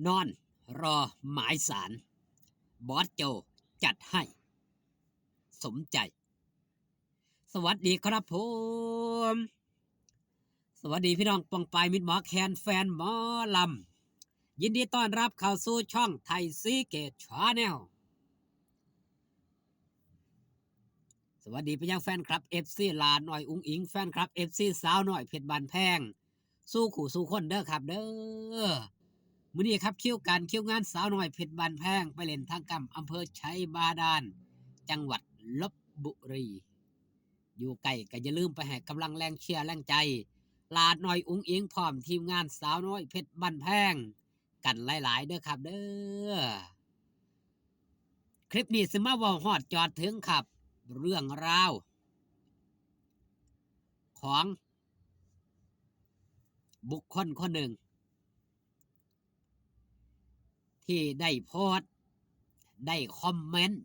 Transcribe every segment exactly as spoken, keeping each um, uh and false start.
นอนรอหมายศาล บอสโจจัดให้สมใจ สวัสดีครับผม สวัสดีพี่น้องปองปายมิตรหมอแคนแฟนหมอลำ ยินดีต้อนรับเข้าสู่ช่องไทยซีเกตชาแนล สวัสดีไปยังแฟนคลับ เอฟซี หลาน้อยอุ๋งอิ๋ง แฟนคลับ เอฟซี สาวน้อยเพชรบ้านแพง สู่คู่สู่คนเด้อครับเด้อ มื้อนี้ครับคิวการคิวงานสาวน้อยเพชรบ้านแพง ไปเล่นทางกำอำเภอไชบาดาล จังหวัดลพบุรี อยู่ไกลก็อย่าลืมไปให้กำลังแรงเชียร์แรงใจ หลาน้อยอุ๋งอิ๋งพร้อมทีมงานสาวน้อยเพชรบ้านแพง กันหลายๆเด้อครับเด้อ คลิปนี้สิมาเว้าฮอดจอดถึงครับ เรื่องราว ของบุคคลคนหนึ่ง ที่ได้โพสต์ ได้คอมเมนต์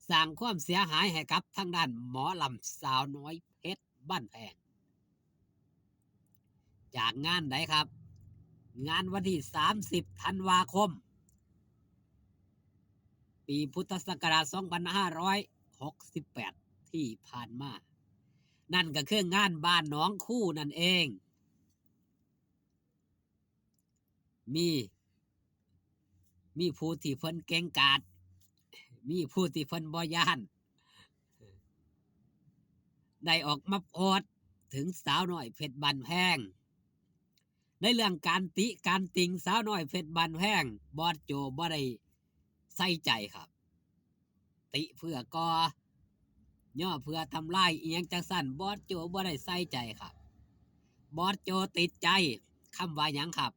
สร้างความเสียหายให้กับทางด้านหมอลำสาวน้อยเพชรบ้านแพง จากงานใดครับ งานวันที่ สามสิบ ธันวาคม ปีพุทธศักราช สองพันห้าร้อยหกสิบแปด ที่ผ่านมา นั่นก็คืองานบ้านหนองคูนั่นเอง มี มีผู้ที่เพิ่นเกรงกาด มีผู้ที่เพิ่นบ่ย้าน ได้ออกมาโพสต์ถึงสาวน้อยเพชรบ้านแพง ในเรื่องการติการติ่งสาวน้อยเพชรบ้านแพง บอสโจบ่ได้ใส่ใจครับ ติเพื่อก่อ ย่อเพื่อทำลายอีหยังจังซั่น บอสโจบ่ได้ใส่ใจครับ บอสโจติดใจคำว่าหยังครับ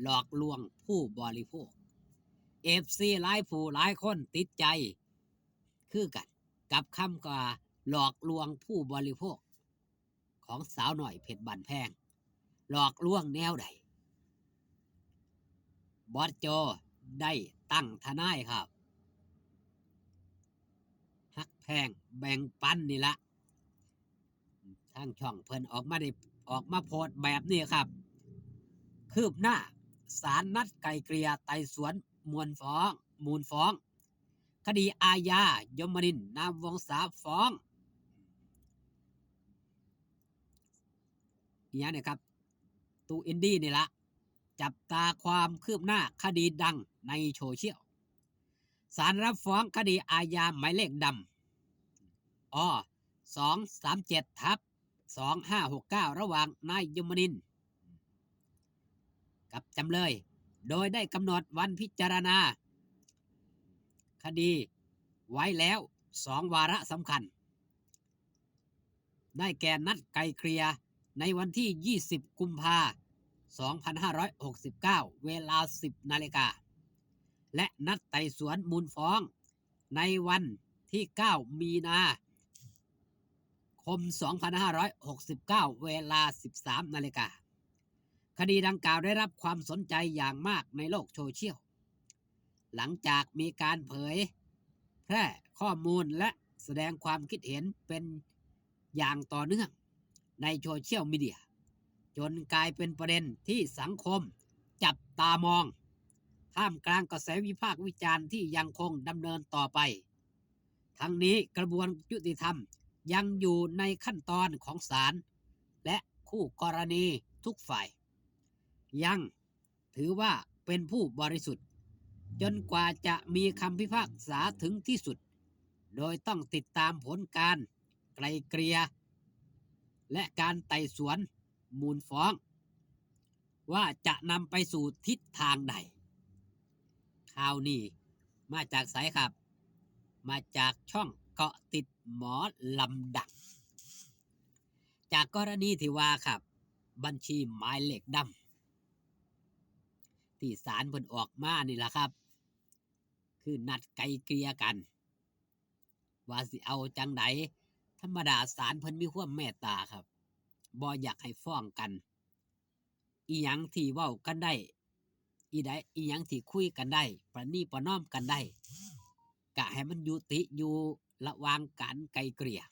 หลอกลวงผู้บริโภค เอฟซี หลายผู้หลายคนติดใจ คือกันกับคำว่าหลอกลวงผู้บริโภค ของสาวน้อยเพชรบ้านแพง หลอกลวงแนวใด บอสโจได้ตั้งทนายครับ ฮักแพงแบ่งปันนี่ละ ทางช่องเพิ่นออกมาได้ ออกมาโพสต์แบบนี้ครับ คืบหน้า ศาลนัดไกล่เกลี่ยไต่สวนมูลฟ้อง มูลฟ้อง คดีอาญา ยมนินทร์ นามวงศาฟ้อง อีหยังเนี่ยครับ ตู้อินดี้นี่ละ จับตาความคืบหน้าคดีดังในโซเชียล ศาลรับฟ้องคดีอาญาหมายเลขดำ อ สองสามเจ็ดทับสองห้าหกเก้า ระหว่างนายยมนินทร์ กับจำเลย โดยได้กำหนดวันพิจารณา คดีไว้แล้วสองวาระสำคัญ ได้แก่นัดไกล่เกลี่ยในวันที่ ยี่สิบ กุมภา สองพันห้าร้อยหกสิบเก้า เวลา สิบนาฬิกา และนัดไต่สวนมูลฟ้องในวันที่ เก้า มีนาคม สองพันห้าร้อยหกสิบเก้า เวลา สิบสามนาฬิกา คดีดังกล่าวได้รับความสนใจอย่างมากในโลกโซเชียล หลังจากมีการเผยแพร่ข้อมูลและแสดงความคิดเห็นเป็นอย่างต่อเนื่องในโซเชียลมีเดีย จนกลายเป็นประเด็นที่สังคมจับตามอง ท่ามกลางกระแสวิพากษ์วิจารณ์ที่ยังคงดำเนินต่อไป ทั้งนี้กระบวนยุติธรรมยังอยู่ในขั้นตอนของศาล และคู่กรณีทุกฝ่าย ยังถือว่าเป็นผู้บริสุทธิ์ จนกว่าจะมีคำพิพากษาถึงที่สุด โดยต้องติดตามผลการไกล่เกลี่ย และการไต่สวนมูลฟ้อง ว่าจะนำไปสู่ทิศทางใด ข่าวนี้มาจากไสครับ มาจากช่องเกาะติดหมอลำดัง จากกรณีที่ว่าครับ บัญชีหมายเลขดำ ที่ศาลเพิ่นออกมานี่ล่ะครับ คือนัดไกล่เกลี่ยกัน ว่าสิเอาจังใด ธรรมดาศาลเพิ่นมีความเมตตาครับ บ่อยากให้ฟ้องกัน อีหยังที่เว้ากันได้ อีใด อีหยังที่คุยกันได้ ประนีประนอมกันได้ กะให้มันยุติอยู่ระหว่างการไกล่เกลี่ย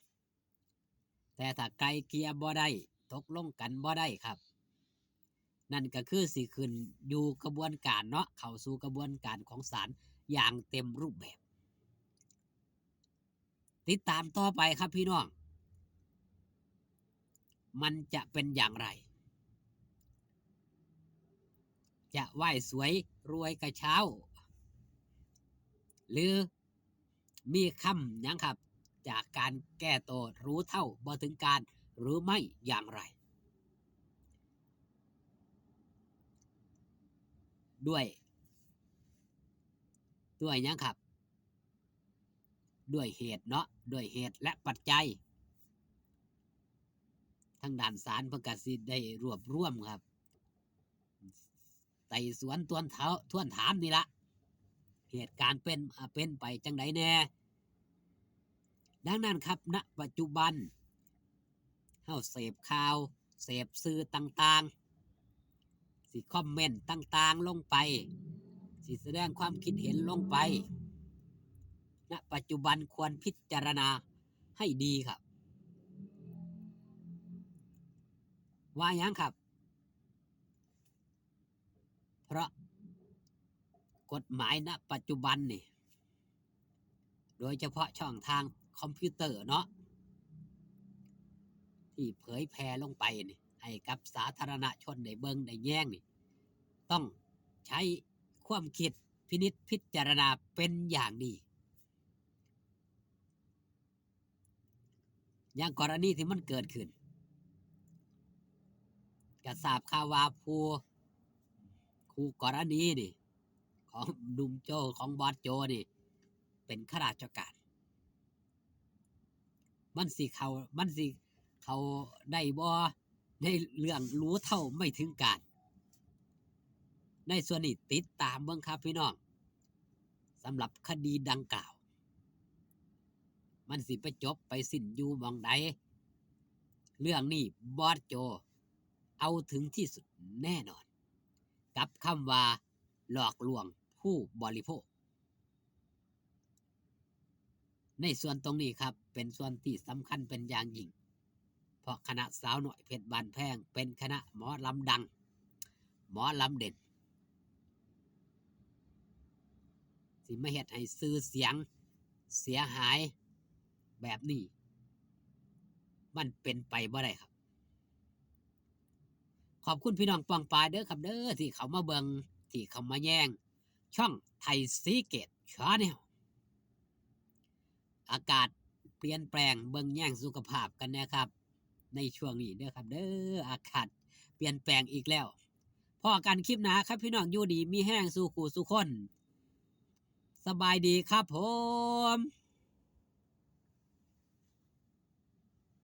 แต่ถ้าไกล่เกลี่ยบ่ได้ ตกลงกันบ่ได้ครับ นั่นก็คือสิขึ้นอยู่กระบวนการเนาะ เข้าสู่กระบวนการของศาลอย่างเต็มรูปแบบ ติดตามต่อไปครับพี่น้อง มันจะเป็นอย่างไร จะไหว้สวยรวยกระเช้า หรือมีคำหยังครับ จากการแก้ตัวรู้เท่าบ่ถึงการหรือไม่อย่างไร ด้วย ด้วยหยังครับ ด้วยเหตุเนาะ ด้วยเหตุและปัจจัย ทางด้านศาลเพิ่นก็สิได้รวบรวมครับ ไต่สวนทวนเถา ทวนถามนี่ละ เหตุการณ์เป็น อ่า เป็นไปจั่งใดแน่ ดังนั้นครับ ณ ปัจจุบัน เฮาเสพข่าว เสพสื่อต่างๆ สิคอมเมนต์ต่างๆ ลงไป สิแสดงความคิดเห็นลงไป ณ ปัจจุบันควรพิจารณาให้ดีครับ ว่าหยังครับ เพราะกฎหมาย ณ ปัจจุบันนี่ โดยเฉพาะช่องทางคอมพิวเตอร์เนาะ ที่เผยแพร่ลงไปนี่ ให้กับสาธารณชนได้เบิ่งได้แยงนี่ ต้องใช้ความคิดพินิจพิจารณาเป็นอย่างดี อย่างกรณีที่มันเกิดขึ้น ก็ทราบข่าวว่าผู้ คู่กรณีนี่ ของหนุ่มโจ ของบอสโจนี่ เป็นข้าราชการ มันสิเข้า มันสิเข้าได้บ่ ในเรื่องรู้เท่าไม่ถึงการ ในส่วนนี้ติดตามเบิ่งครับพี่น้อง สำหรับคดีดังกล่าว มันสิไปจบไปสิ้นอยู่หม่องใด เรื่องนี้บอสโจเอาถึงที่สุดแน่นอน กับคำว่าหลอกลวงผู้บริโภค ในส่วนตรงนี้ครับ เป็นส่วนที่สำคัญเป็นอย่างยิ่ง เพราะคณะสาวน้อยเพชรบ้านแพงเป็นคณะหมอลำดัง หมอลำเด่น สิมาเฮ็ดให้ชื่อเสียงเสียหายแบบนี้ มันเป็นไปบ่ได้ครับ ขอบคุณพี่น้องป้องปายเด้อครับเด้อ ที่เข้ามาเบิ่ง ที่เข้ามาแยง ช่องไทยซีเกตชาแนล อากาศเปลี่ยนแปลง เบิ่งแยงสุขภาพกันนะครับ ในช่วงนี้เด้อครับเด้อ อากาศเปลี่ยนแปลงอีกแล้ว พ้อกันคลิปหน้าครับพี่น้อง อยู่ดีมีแฮงสู่คู่สู่คน สบายดีครับผม